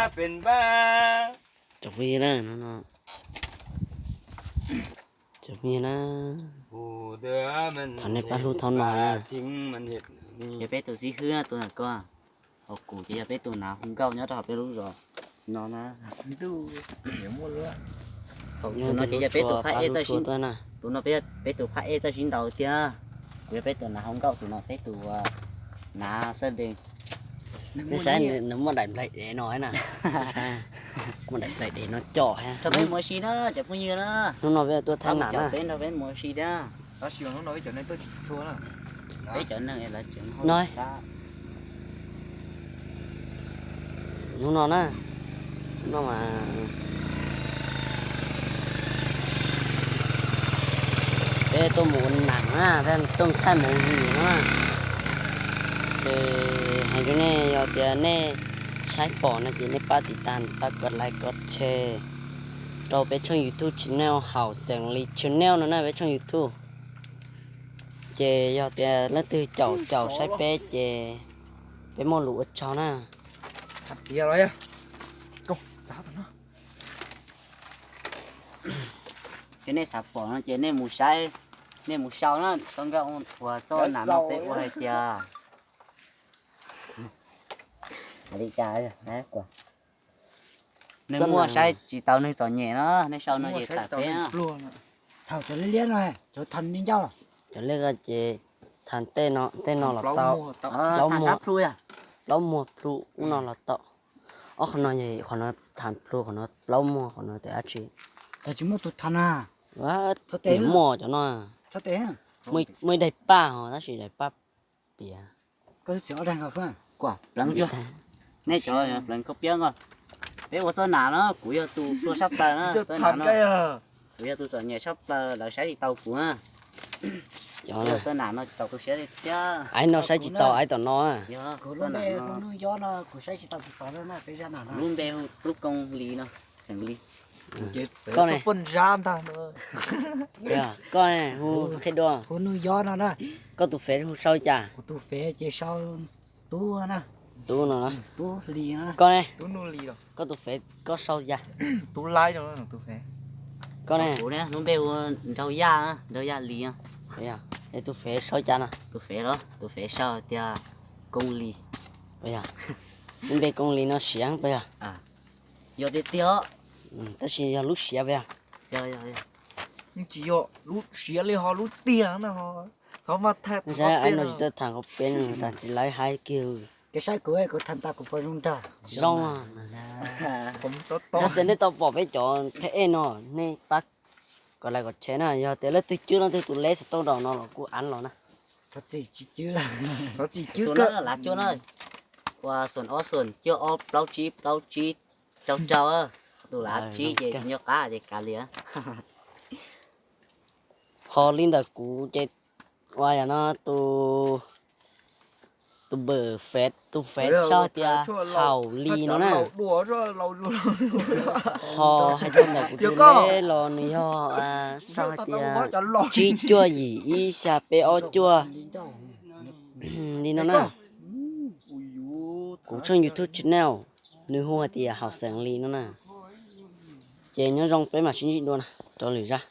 Tsoom phooj ywg na, tsoom phooj ywg na, thaum nej pab hlub thov no, yog peb tus xib hwb tus ntawm ko, hos kuv ces yog peb tus nav hu nkauj nyob rau hauv peb lub zos no na. Tus no ces yog peb tus phab ej txawj sib, tus no peb, peb tus phab ej txawj sib ntaus tiag. Kuv yog peb tus nav hu nkauj, tus no peb tus nav xab dees. Nej saib nws muaj daim nplaig dev no na, muaj daim nplaig dev no com. Peb mus ua si na cov phooj ywg na, hnub no peb tuaj thab nas na, peb nrog peb mus ua si thiab. Tab sis hnub no peb cov neeg tuaj tsis txhua na, peb cov neeg lawv tseem no. Hnub no na, no mas peb tuaj mus ua nam na, peb tuaj thaij movie no na. Ces hais rau nej, yog tias nej saib pom no ces nej pab tiv tas, pab kos like kos share rau peb tshooj YouTube channel Haum Xeem Lis channel no na, peb tshooj YouTube. Ces yog tias leej twg caum caum saib peb ces peb muaj lus ua tsaug na. Ces nej xav pom no ces nej mus saib, nej mus sau na, txoj nkauj uas txoj nas no peb ua hais tias li cas, nej muaj saib tsis taus neeg txom nyem no, nej sau no ces tham peb. Thaum cov liab liab no, cov tham li ncauj, cov liab ko ces tham tej no, tej no los tau, plaub muag plhu ub no los tau. Ob qhov no, qhov no tham plhu, qhov no plaub muag, qhov no tes dab tsi. Cov tsis muaj tus tham na. Muaj cov no, muaj ib daim paj ho tab sis daim paj piav. Nej cov pleev koj piab nko, peb ua txoj nam no kuv yog tus pluag tshaj plaws na, txoj nam no kuv yog tus txom nyem tshaj plaws, lawv saib tsis taus kuv na. Txoj nam no txaus tu siab li thiab. Aiv no saib tsis taus aiv tom no. Lub npe hu Plub Koob Lis no, Xeem Lis. Koj ne? Koj ne hu qhia dua. Koj tus fev hu sau cas? Tub no. Koj ne? Koj tus fev koj sau cas? Koj ne? Lub npe hu Nraug Yaj, Nraug Yaj Lis. Es tus fev sau cas no? Tus fev los, tus fev sau tias Koob Lis. Lub npe Koob Lis no siav puas yog? Yog tiag tiag. Tab sis yog lub siav puas yog? Tsis yog lub siav li ho lub tiag na ho. Txhob maj tham, tsis txawj tham qhov peb, tag tsis lawv hais kiag. Kev saib kuv, kuv tham tas kuv puas zoo nraug? Zoo. Yog tias nej tau pom peb cov phab ej no, nej pab kos like kos share na, yog tias leej twg cwb leej twg tus leb xov tooj rau no los kuj av los na. Tus no lav cuab na, ua xoom ob xoom cuaj ob plaub tsib plaub tsib rau rau, tus lav tsib ces tsis nco qab ces kav liam. Ho li ntawm kuv ces ua yam no, tus npawm fev, tus fev sau tias Haum Lis no na. Ho hais txog ntawm kuv tus leb los nws yog sau hais tias tsib cuaj yim ib xya peb ob cuaj li no na. Kuv tshooj YouTube channel nws hu hais tias Haum Xeem Lis no na. Ces nyob zoo, peb mam sib ntsib dua na rau lwm zaj.